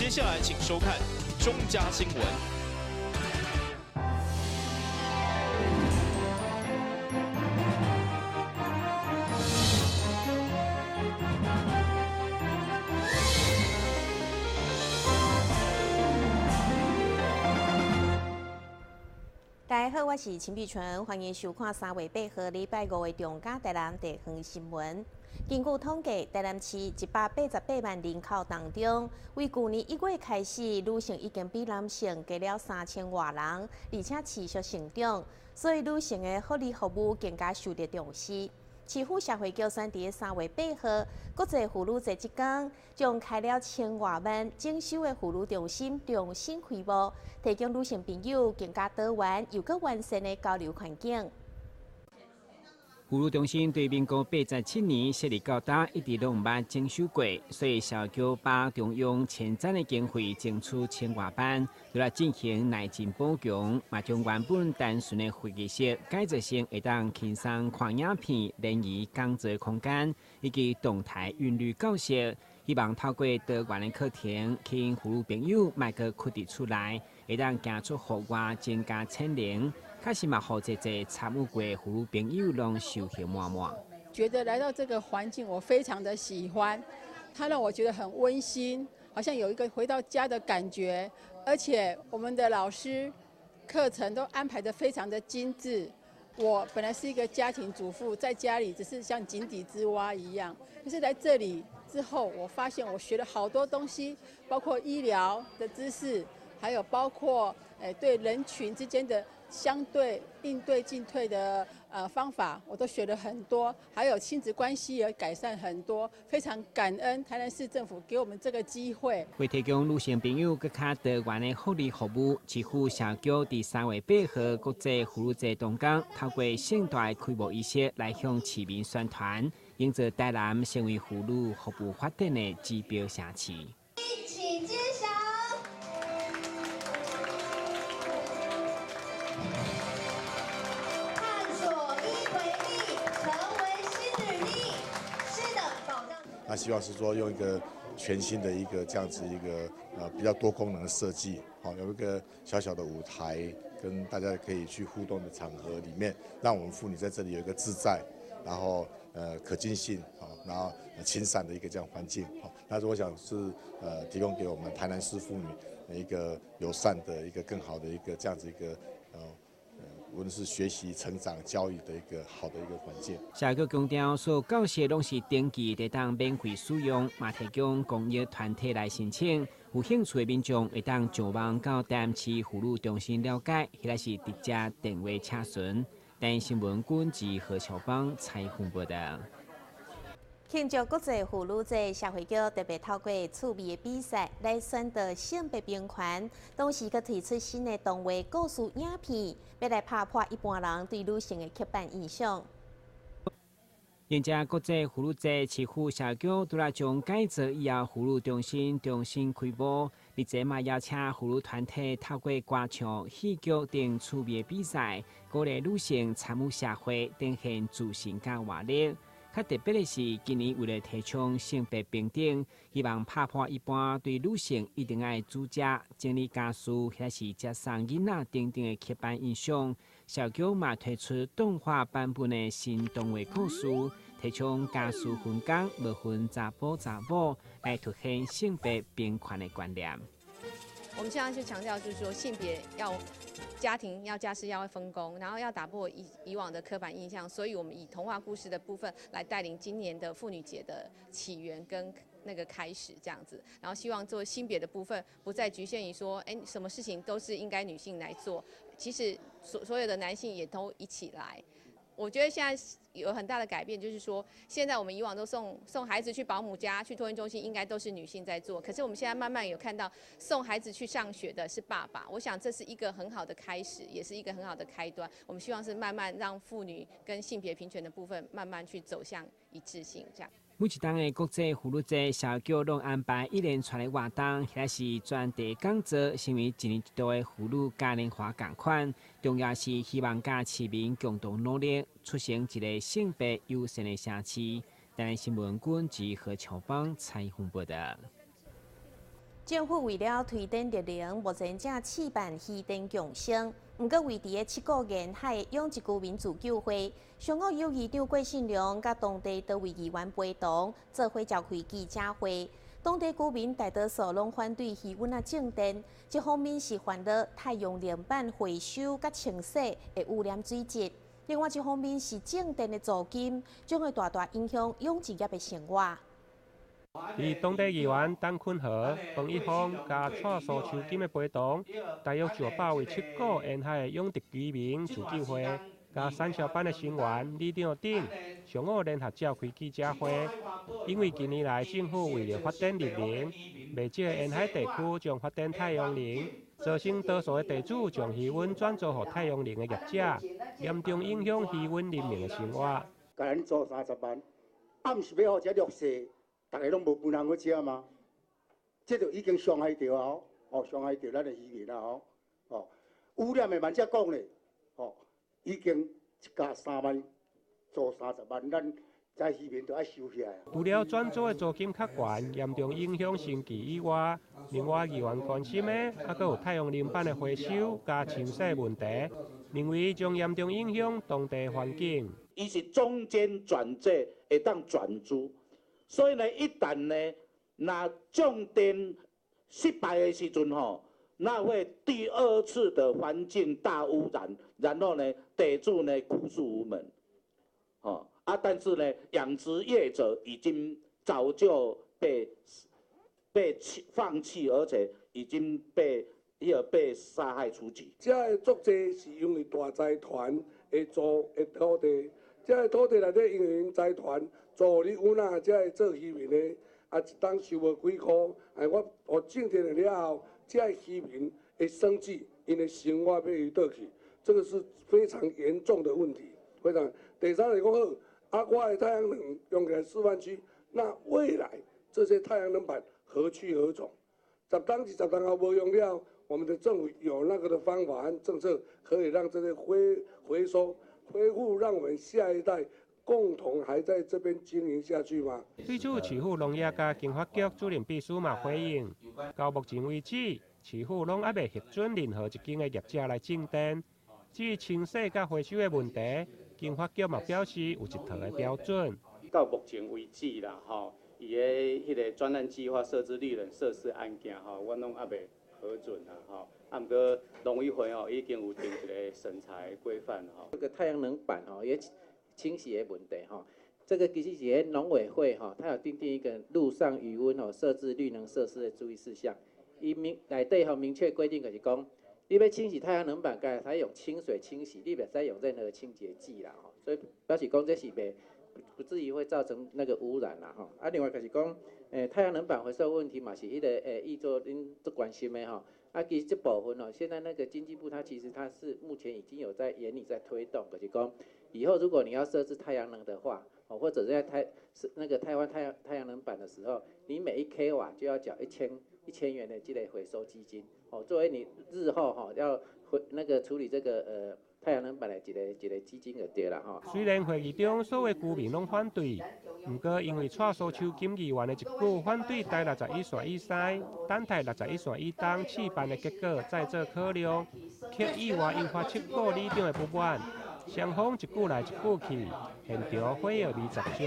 接下來請收看中嘉新聞。大家好，我是秦碧純，歡迎收看3月8號禮拜五的中嘉台南地方新聞。根據統計，台南市188萬人口當中，為舊年1月開始，女性已經比男性加了3000外人，而且持續成長，所以女性的福利服務更加受到重視。市府社會局選佇3月8號國際婦女節這天，將開了千外萬整修的婦女中心重新開幕，提供女性朋友更加多元又閣完善的交流環境。婦女中心對民國87年設立到今，一直攏毋捌整修過，所以社局把動用前瞻的經費爭取千外萬，來進行內政補強，嘛將原本單純的會議室改造成會當輕鬆看影片、聯誼講座空間，以及動態韻律教室。希望透過多元的課程，吸引婦女朋友莫閣屈佇厝內，會當行出戶外，增加潛能。確實嘛，予濟濟參與過婦女朋友攏收穫滿滿。覺得來到這個環境，我非常的喜歡，它讓我覺得很溫馨，好像有一個回到家的感覺。而且我們的老師課程都安排得非常的精緻。我本來是一個家庭主婦，在家裡只是像井底之蛙一樣，可是來這裡之後，我發現我學了好多東西，包括醫療的知識，還有包括對人群之間的相對應對進退的方法，我都學了很多，還有親子關係也改善很多，非常感恩台南市政府給我們這個機會。為提供女性朋友閣較多元的福利服務，市府社局佇3月8號國際婦女節當天，透過盛大的開幕儀式來向市民宣傳，營造台南成為婦女服務發展的指標城市。一起揭曉。那希望是說用一個全新的一個這樣子一個比較多功能的設計，好，有一個小小的舞台，跟大家可以去互動的場合裡面，讓我們婦女在這裡有一個自在，然後可近性，好，然後親善的一個這樣環境，好，那我想是提供給我們台南市婦女一個友善的一個更好的一個這樣子一個無論是學習、成長、教育的一個好的一個環境。社局強調，所有教室攏是登記得當免費使用，嘛提供公益團體來申請。有興趣的民眾會當上網到台南市婦女中心了解，或者是直接電話查詢。台南新聞軍記何巧芳採訪報道。慶祝國際婦女節，社會局特別透過趣味的比賽來宣導性別平權，同時閣推出新的動畫故事影片，欲來拍破一般人對女性的刻板印象。迎接國際婦女節，市府社局拄來將改造以後婦女中心重新開幕，而且嘛邀請婦女團體透過歌唱、戲劇等趣味的比賽，鼓勵女性參與社會，展現自信佮活力。較特別的是，今年為了提倡性別平等，希望拍破一般對女性一定愛煮食、整理家事，或者是接送囡仔等等的刻板印象，社局嘛推出動畫版本的新動畫故事，提倡家事分工，無分查埔查某，來凸顯性別平權的觀念。我們現在就強調，就是說性別要家庭要家事要分工，然後要打破以往的刻板印象，所以我們以童話故事的部分來帶領今年的婦女節的起源跟那個開始這樣子，然後希望做性別的部分不再局限於說，什麼事情都是應該女性來做，其實所有的男性也都一起來。我覺得現在有很大的改變，就是說，現在我們以往都送孩子去保姆家、去托嬰中心，應該都是女性在做。可是我們現在慢慢有看到送孩子去上學的是爸爸，我想這是一個很好的開始，也是一個很好的開端。我們希望是慢慢讓婦女跟性別平權的部分慢慢去走向一致性，這樣。每一冬的國際婦女節，社局攏安排一連串的活動，或者是專題講座，成為一年一度的婦女嘉年華仝款。重要是希望佮市民共同努力，促成一個性別友善的城市。台南新聞軍記何巧芳採訪報道。政府為了推展綠能，目前正試辦漁電共生。毋過，位佇咧七股沿海養殖漁民自救會，上午由議長郭信良佮當地多位議員陪同，做伙召開記者會。當地居民大多數攏反對漁塭仔種電，一方面是煩惱太陽能板回收佮清洗會污染水質，另外一方面是種電的租金將會大大影響養殖業的生活。佇當地議員陳坤和、彭一峰佮蔡蘇秋金的陪同，大約上百位七股沿海的養殖漁民自救會，佮產銷班的成員里長等，上午聯合召開記者會。因為近年來政府為了發展綠能，袂少沿海地區將發展太陽能，造成多數的地主將漁塭轉租予太陽能的業者，嚴重影響漁塭人民的生活。共咱租30萬，啊，毋是欲予這弱勢？逐家攏無飯通好食嗎？這就已經傷害著啊！哦，傷害著咱的漁民啊！吼，哦，污染的慢才講咧，哦，已經一家3萬租30萬，咱這漁民都愛收起來。除了轉租的租金較懸，嚴重影響生計以外，另外議員關心的，猶閣有太陽能板的回收佮清洗問題，認為將嚴重影響當地環境。伊是中間轉借，會當轉租。所以呢，一旦呢，若種電失敗的時陣吼，那會第二次的環境大污染，然後呢，地主呢哭訴無門，吼啊！但是呢，養殖業者已經早就被棄放棄，而且已經被伊個被殺害出局。這个足濟是因為大財團會租的土地，這个土地內底因為𪜶財團租予你阮啊，這个做漁民的，啊一冬收無幾箍，哎我予種電了後，這个漁民的生計，𪜶的生活欲去佗去，這個是非常嚴重的問題。非常。第三來講好，啊我的太陽能用起來示範區，那未來這些太陽能板何去何從？10冬20冬後無用了，我們的政府有那個的方法和政策，可以讓這些回收恢復，讓我們下一代共同還在這邊經營下去嗎？對此，市府農業佮經發局主任秘書嘛回應，到目前為止，市府攏猶未核准任何一間的業者來種電。至於清洗佮回收的問題，經發局嘛表示有一套的標準。到目前為止啦，吼，伊的彼个專案計劃設置綠能設施案件吼，阮攏猶未核准啦，吼。啊，毋過農委會吼已經有定一個審查的規範吼。這個太陽能板吼也清洗的問題吼，這個其實是佇農委會吼，它有訂定一個陸上漁塭吼設置綠能設施的注意事項，伊明內底吼明確規定就是講，你欲清洗太陽能板，該使用清水清洗，你袂使用任何清潔劑啦吼，所以表示講這是袂不至於會造成那個污染啦吼。啊，另外就是講，太陽能板回收問題嘛是彼個議座恁足關心的吼。啊，其實這部分哦，現在那個經濟部它其實它是目前已經有在研擬在推動，就是講以後如果你要設置太陽能的話，哦，或者在太是那個台灣太陽能板的時候，你每1 k 瓦就要繳1000元的這個回收基金，哦，作為你日後哈要回那個處理這個太陽能板的一個基金就對啦吼。雖然會議中所有居民攏反對，毋過因為蔡蘇秋金議員的一句反對台61線以西、等待61線以東試辦的結果再做考量，卻意外引發七股里長的不滿，雙方一句來一句去，現場火藥味十足。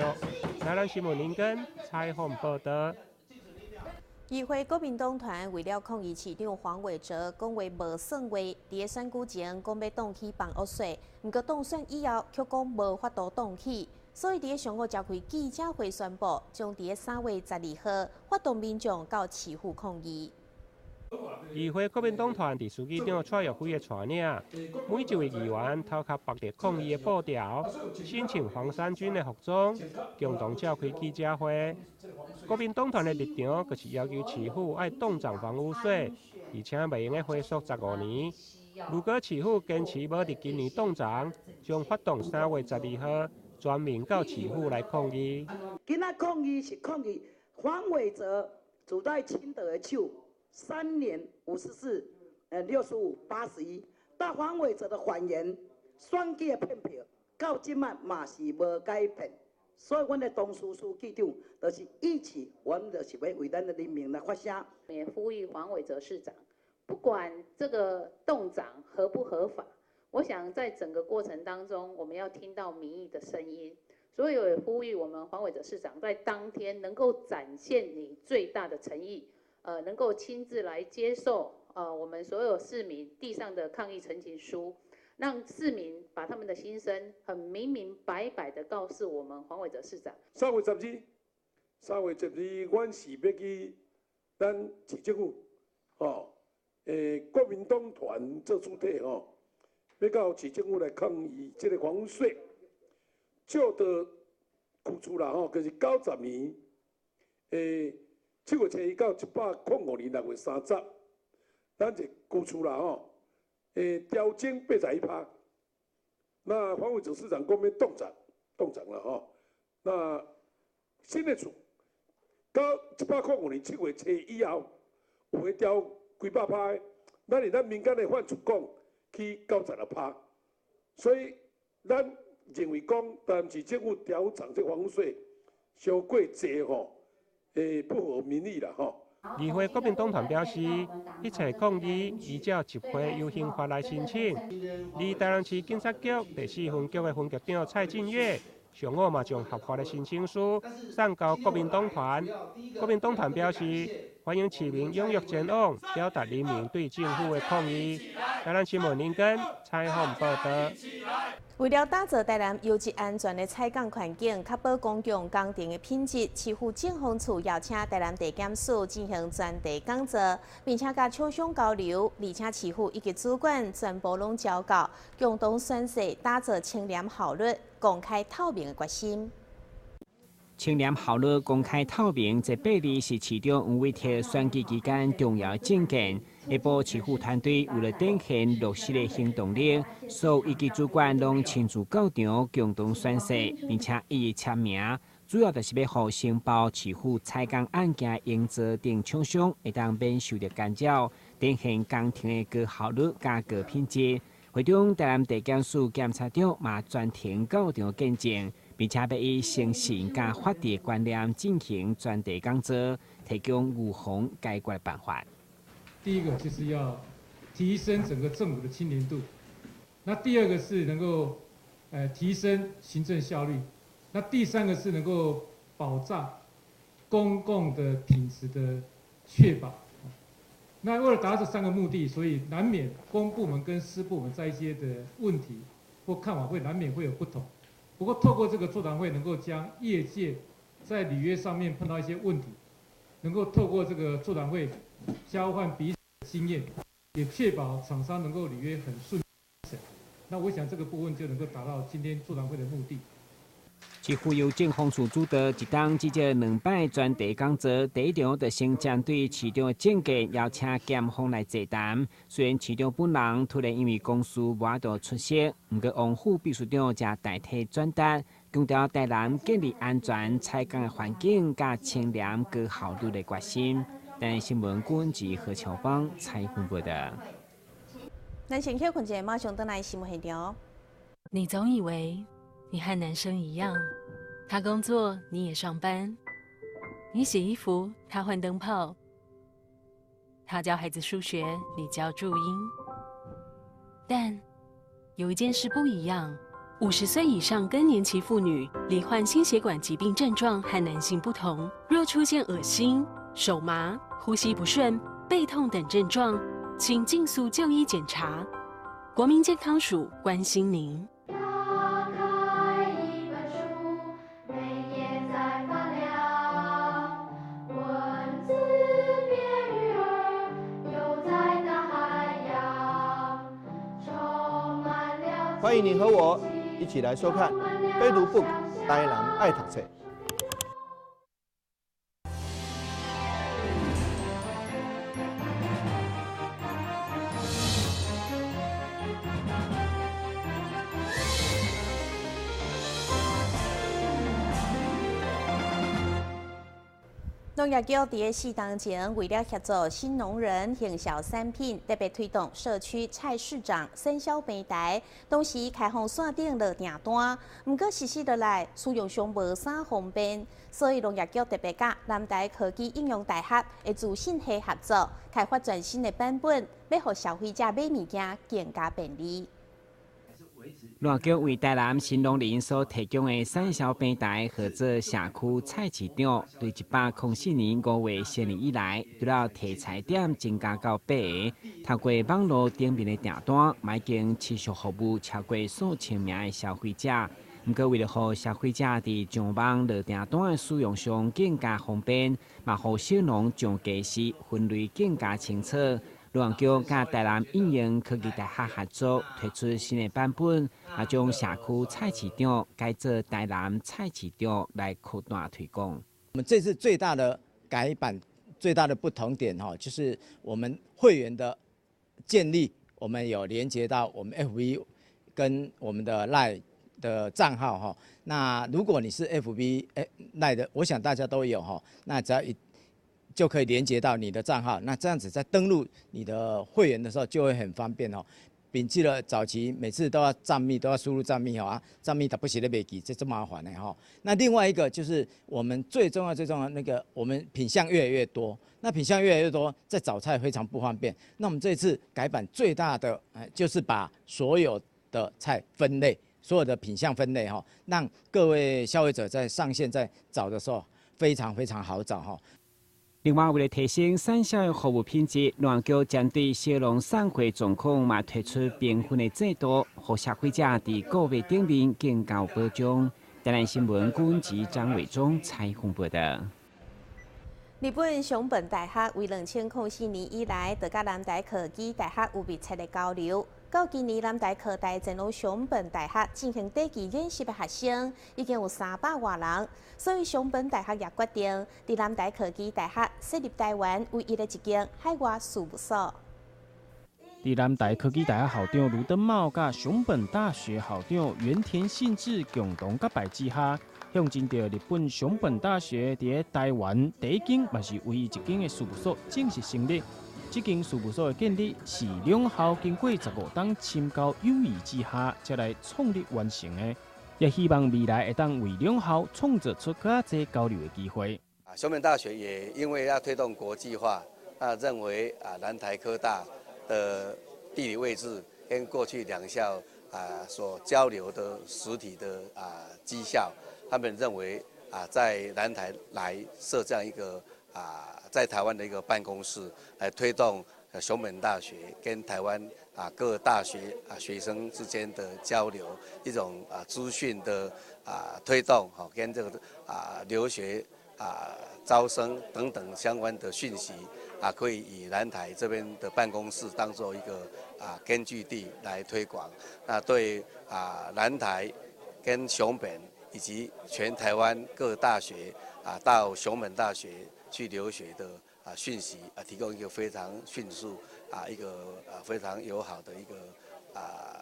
台南新聞林根採訪報道。議會國民黨團為了抗議市長黃偉哲講話無算話，佇咧選舉前講欲凍起房屋稅，毋過當選以後卻講無法度凍起，所以佇咧上午召開記者會宣布，將佇咧3月12號發動民眾到市府抗議。議會國民黨團佇市議長蔡若輝的帶領，每一位議員頭殼縛著抗議的布條，身穿黃衫軍的服裝，共同召開記者會。國民黨團的立場，就是要求市府愛凍漲房屋稅，而且袂用得回溯15年。如果市府堅持無佇今年凍漲，將發動3月12號全民到市府來抗議。今仔抗議是抗議黃偉哲自賴清德的手。3年54，65，81，到黃偉哲的謊言、選舉的騙票，到這擺嘛是無改變。所以，阮的董事書記長就是一起，阮就是欲為咱的人民來發聲。也呼籲黃偉哲市長，不管這個凍漲合不合法，我想在整個過程當中，我們要聽到民意的聲音。所以，我也呼籲我們黃偉哲市長在當天能夠展現你最大的誠意，能夠親自來接受我們所有市民遞上的抗議陳情書，讓市民把他們的心聲很明明白白的告訴我們黃偉哲市長。3月12，3月12，阮是欲去咱市政府，吼，國民黨團做主體吼，欲到市政府來抗議這个房屋稅。照到舊厝啦吼，就是90年，7月7日到105年6月30，咱一舊厝啦吼，調整81%。那黃偉哲市長講欲凍漲，凍漲啦吼。那新的厝到105年7月7日以後，有的調幾百趴的，咱佇咱民間的販厝講去96%，所以咱認為講，台南市政府調漲這房屋稅，傷過濟吼，不合民意啦吼。議會國民黨團表示，一切抗議依照集會遊行法來申請。而台南市警察局第四分局的分局長蔡進月上午嘛將合法的申請書送交國民黨團。國民黨團表示，歡迎市民踴躍前往，表達人民對政府的抗議。台南新聞林根採訪報道。為了打造台南優質安全的採礦環境，確保公共工程的品質，市府政風處邀請台南地檢署進行專題講座，並且佮廠商交流，而且市府以及主管全部攏交到，共同宣誓打造清廉效率、公開透明的決心。清廉效率、公開透明，這八字是市長黃偉哲選舉期間重要政見。下晡市府團隊為了展現落實的行動力，所有一級主管攏親自到場，共同宣誓，並且一一簽名。主要就是欲予承包市府採工案件營造等廠商會當免受著干擾，展現工程的高效率佮高品質。會中，台南地檢署檢察長嘛專程到場見證，並且欲以誠信佮法治觀念進行專題講座，提供預防解決辦法。第一個就是要提升整個政府的清廉度，那第二個是能夠，提升行政效率，那第三個是能夠保障公共的品質的確保。那為了達到這三個目的，所以難免公部門跟私部門在一些的問題或看法會難免會有不同。不過透過這個座談會，能夠將業界在履約上面碰到一些問題，能夠透過這個座談會交換彼此經驗，也確保廠商能夠履約很順暢。那我想這個部分就能夠達到今天座談會的目的。市府由政風處主導，一冬至少兩擺專題講座。第一場就先針對市長的政見，邀請檢方來座談。雖然市長本人突然因為公事無法度出席，毋過王副秘書長則代替轉達，強調台南建立安全採工的環境，佮清廉高效率的決心。台新聞郭文吉何巧芳採訪報道。咱先歇睏一下，馬上轉來新聞現場。你總以為你和男生一樣，他工作，你也上班；你洗衣服，他換燈泡；他教孩子數學，你教注音。但有一件事不一樣：50歲以上更年期婦女罹患心血管疾病症狀和男性不同，若出現噁心、手麻、呼吸不順、背痛等症狀，請盡速就醫檢查。國民健康署關心您。歡迎你和我一起來收看《非讀 book 台南愛讀冊》。農農業局佇咧四冬前，為了協助新農人行銷產品，特別推動社區菜市場產銷平台，同時開放線頂落訂單。毋過實施落來，使用上無啥方便，所以農業局特別佮南台科技應用大學的資訊系合作，開發全新的版本，欲予消費者買物件更加便利。農業局為台南新農人所提供的產銷平台，號做社區菜市場，對104年5月成立以來，除了提菜點增加到八个，透過網路頂面的訂單，已經持續服務超過數千名的消費者。毋過，為了予消費者佇上網落訂單的使用上更加方便，嘛予小農上架時分類更加清楚。農業局佮台南應用科技大學合作，推出新的版本，也將社區菜市場改做台南菜市場來擴大推廣。我們這次最大的改版、最大的不同點，哈，就是我們會員的建立，我們有連接到我們 FB 跟我們的 LINE 的賬號，哈。那如果你是 FB LINE 的，我想大家都有哈，那只要一就可以連接到你的賬號，那這樣子在登錄你的會員的時候就會很方便哦。摒棄了早期每次都要帳密，都要輸入帳密哦啊，帳密它不寫得袂記，這這麻煩的哈。那另外一個就是我們最重要最重要那個，我們品項越來越多，那品項越來越多，在找菜非常不方便。那我們這次改版最大的，就是把所有的菜分類，所有的品項分類哈，讓各位消費者在上線在找的時候非常非常好找哈。另外，為了提升產銷的服務品質，農業局針對小農散貨狀況，嘛推出評分的制度，予消費者佇購物頂面更加有保障。台南新聞郭文張偉忠採訪報道。日本熊本大學為2004年以來，就佮南台科技大學有密切的交流。到今年，南台科大前往熊本大學進行短期研習的學生已經有300外人，所以熊本大學也決定佇南台科技大學設立台灣唯一的一間海外事務所。佇南台科技大學校長盧登茂佮熊本大學校長原田信志共同結拜之下，象徵著日本熊本大學佇台灣第一間，嘛是唯一一間的事務所正式成立。這間事務所的建立是兩校經過15冬深交友誼之下，才來創立完成的。也希望未來會當為兩校創造出更濟交流的機會。啊，熊本大學也因為要推動國際化，那認為啊南台科大的地理位置跟過去兩校啊所交流的實體的啊績效，他們認為啊在南台來設這樣一個啊在台灣的一個辦公室，來推動熊本大學跟台灣啊各大學啊學生之間的交流，一種啊資訊的啊推動，吼跟這個啊留學啊招生等等相關的訊息啊，可以以南台這邊的辦公室當做一個啊根據地來推廣。那對啊南台跟熊本以及全台灣各大學啊到熊本大學去留學的啊訊息啊，提供一個非常迅速啊一個啊非常友好的一個啊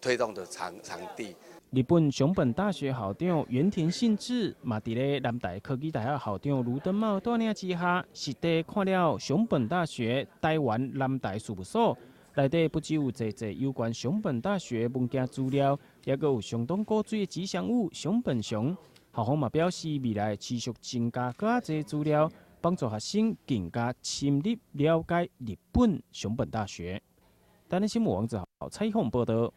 推動的場地。日本熊本大學校長原田信志嘛，佇咧南台科技大學校長盧登茂帶領之下，實地看了熊本大學台灣南台事務所，內底不只有濟濟有關熊本大學文件資料，也閣有相當古錐的吉祥物熊本熊。校方嘛表示，未來持續增加閣較濟資料，幫助學生更加深入了解日本熊本大學。台南新聞王子豪採訪報道。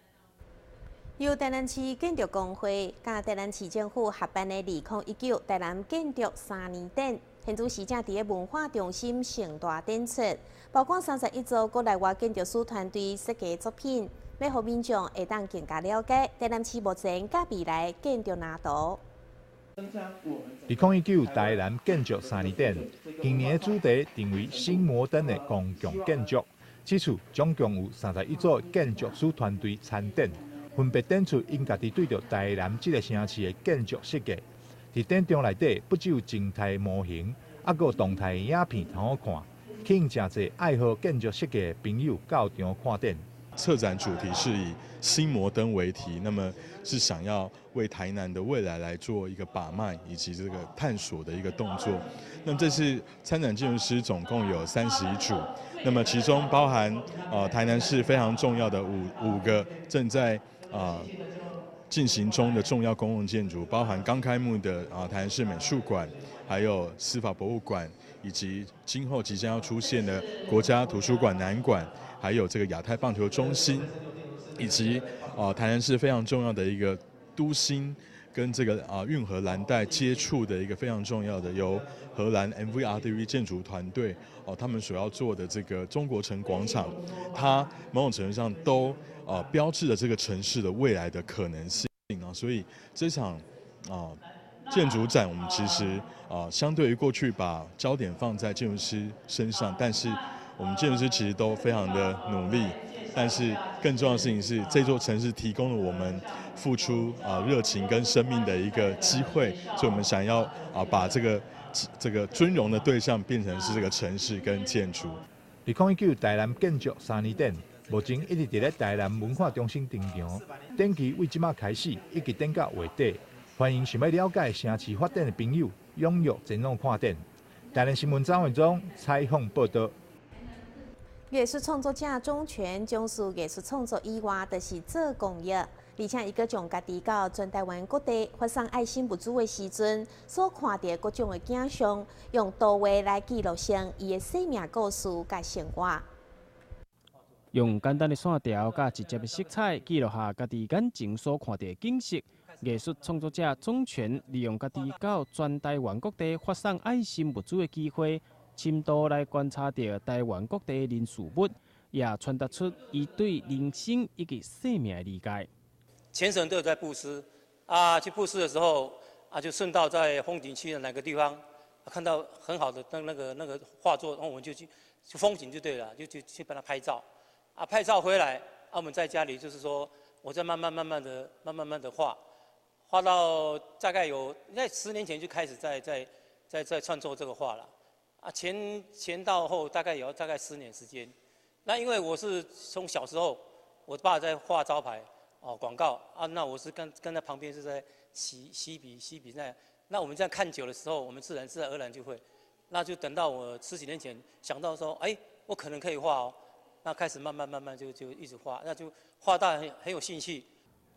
由台南市建築公會佮台南市政府合辦的2019台南建築三年展，現此時正佇咧文化中心盛大展出，包括31組國內外建築師團隊設計作品，欲予民眾會當更加了解台南市目前佮未來建築藍圖。2019台南建築三年展，今年的主題定為新摩登的公共建築。這次總共有31組建築師團隊參展。分別展出𪜶家己對著台南這个城市的建築設計。佇展場內底，不只有靜態模型，猶閣有動態影片通好看，吸引誠濟愛好建築設計的朋友到場看展。策展主题是以新摩登为题，那么是想要为台南的未来来做一个把脉以及这个探索的一个动作。那么这次参展建筑师总共有31组，那么其中包含台南市非常重要的五个正在进行中的重要公共建筑，包含刚开幕的台南市美术馆，还有司法博物馆，以及今后即将要出现的国家图书馆南馆，还有这个亚太棒球中心，以及台南市非常重要的一个都心跟这个运河蓝带接触的一个非常重要的由荷兰 MVRDV 建筑团队哦他们所要做的这个中国城广场，它某种程度上都标志了这个城市的未来的可能性啊，所以这场建筑展，我们其实相对于过去把焦点放在建筑师身上，但是我们建筑师其实都非常的努力，但是更重要的事情是，这座城市提供了我们付出热情跟生命的一个机会，所以我们想要把这个尊荣的对象变成是这个城市跟建筑。2019台南建筑三年展，目前一直佇咧台南文化中心登场，展期为這馬開始，一直展到月底。歡迎想欲了解城市發展的朋友踴躍前往看展。台南新聞張偉忠採訪報道。藝術創作者鍾權從事藝術創作以外，就是做公益，而且伊閣將家己到全台灣各地發送愛心物資的時陣，所看著各種的景象，用圖畫來記錄成伊的生命故事佮生活。用簡單的線條佮直接的色彩，記錄下家己眼前所看著的景色。藝術創作者鍾權利用家己到全台灣各地發送愛心物資的機會，深度來觀察著台灣各地的人事物，也傳達出伊對人生以及生命的理解。全省都有在布施啊，去布施的時候啊，就順道在風景區的哪個地方看到很好的那個畫作，然後我們就去，就風景就對了，就去幫他拍照。啊，拍照回來，啊，我們在家裡就是說，我在慢慢慢慢的、慢慢慢的畫，畫到大概有在10年前就開始在創作這個畫了。啊，前前到後大概也要大概十年時間。那因為我是從小時候，我爸在畫招牌哦廣告啊，那我是跟在旁邊是在洗洗筆洗筆那，那我們這樣看久的時候，我們自然而然就會，那就等到我十幾年前想到說，哎，我可能可以畫哦。那開始慢慢慢慢就一直畫，那就畫到很有興趣。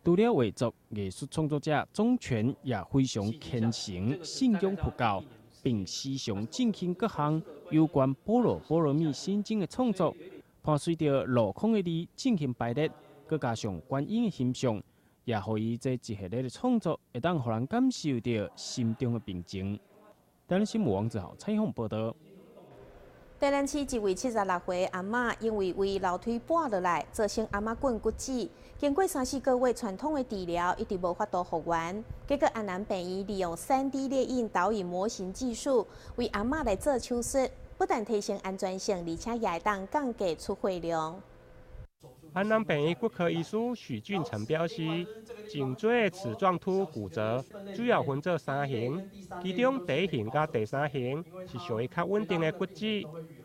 除了畫作，藝術創作者鍾權也非常虔誠信仰佛教，並時常進行各項有關般若波羅蜜心經的創作，伴隨著鏤空的字進行排列，閣加上觀音的形象，也予伊這一系列的創作會當予人感受著心中的平靜。台南新聞王子豪採訪報道。台南市一位76歲阿嬤，因為佇樓梯跋落來，造成阿嬤棍骨折。經過三四個月傳統的治療，一直無法度復原。結果安南病院利用3D 列印導引模型技術，為阿嬤來做手術，不但提升安全性，而且也會當降低出血量。安南病院骨科醫師許俊成表示，頸椎齒狀突骨折主要分做三型，其中第一型佮第三型是屬於較穩定的骨折，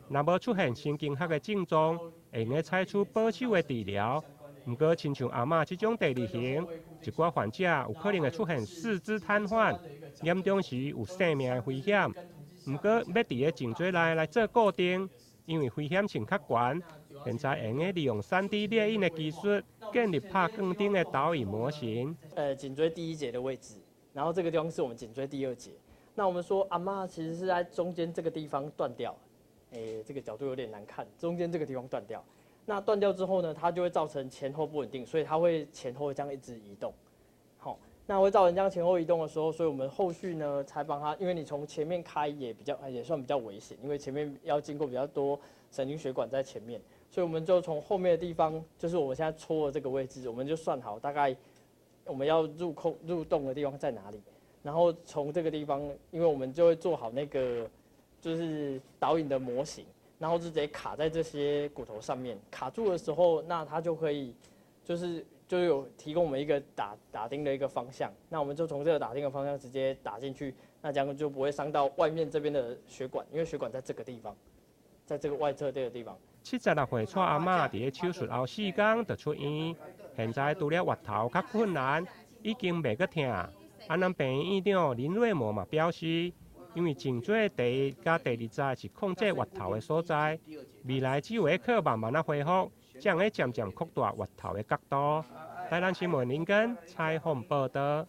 若無出現神經學的症狀，會用得採取保守的治療。毋過，親像阿嬤這種第二型，一寡患者有可能會出現四肢癱瘓，嚴重時有性命的危險。毋過，欲佇咧頸椎內來做固定，因為危險性較懸。現在會用得利用3D 列印的技術，建立拍鋼釘的導引模型。頸椎第一節的位置，然後這個地方是我們頸椎第二節。那我們說阿嬤其實是在中間這個地方斷掉，這個角度有點難看，中間這個地方斷掉。那斷掉之後呢，它就會造成前後不穩定，所以它會前後這樣一直移動。好，那會造成這樣前後移動的時候，所以我們後續呢才幫他，因為你從前面開也比較也算比較危險，因為前面要經過比較多神經血管在前面。所以我們就從後面的地方，就是我們現在戳的這個位置，我們就算好大概我們要入空入洞的地方在哪裡，然後從這個地方，因為我們就會做好那個就是導引的模型，然後就直接卡在這些骨頭上面，卡住的時候，那它就可以就是就有提供我們一個打釘的一個方向，那我們就從這個打釘的方向直接打進去，那這樣就不會傷到外面這邊的血管，因為血管在這個地方，在這個外側這個地方。76歲蔡阿嬤佇咧手術後4工就出院，現在除了越頭較困難，已經袂閣疼。安南病院院長林瑞模嘛表示，因為頸椎第一佮第二節是控制越頭的所在，未來只有靠慢慢仔恢復，才會漸漸擴大越頭的角度。台南新聞林根採訪報道。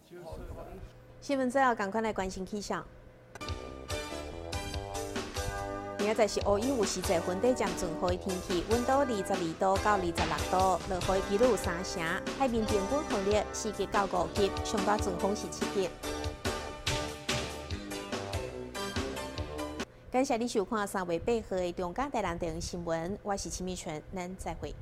新聞最後，趕快來關心氣象。明仔載是烏雨有時濟雲底漸轉雨的天氣，溫度22度到26度，落雨的幾率有三成。海面平均風力4級到5級，上大陣風是7級。感謝你收看3月8號的中嘉台南電視新聞，我是秦美純，咱再會。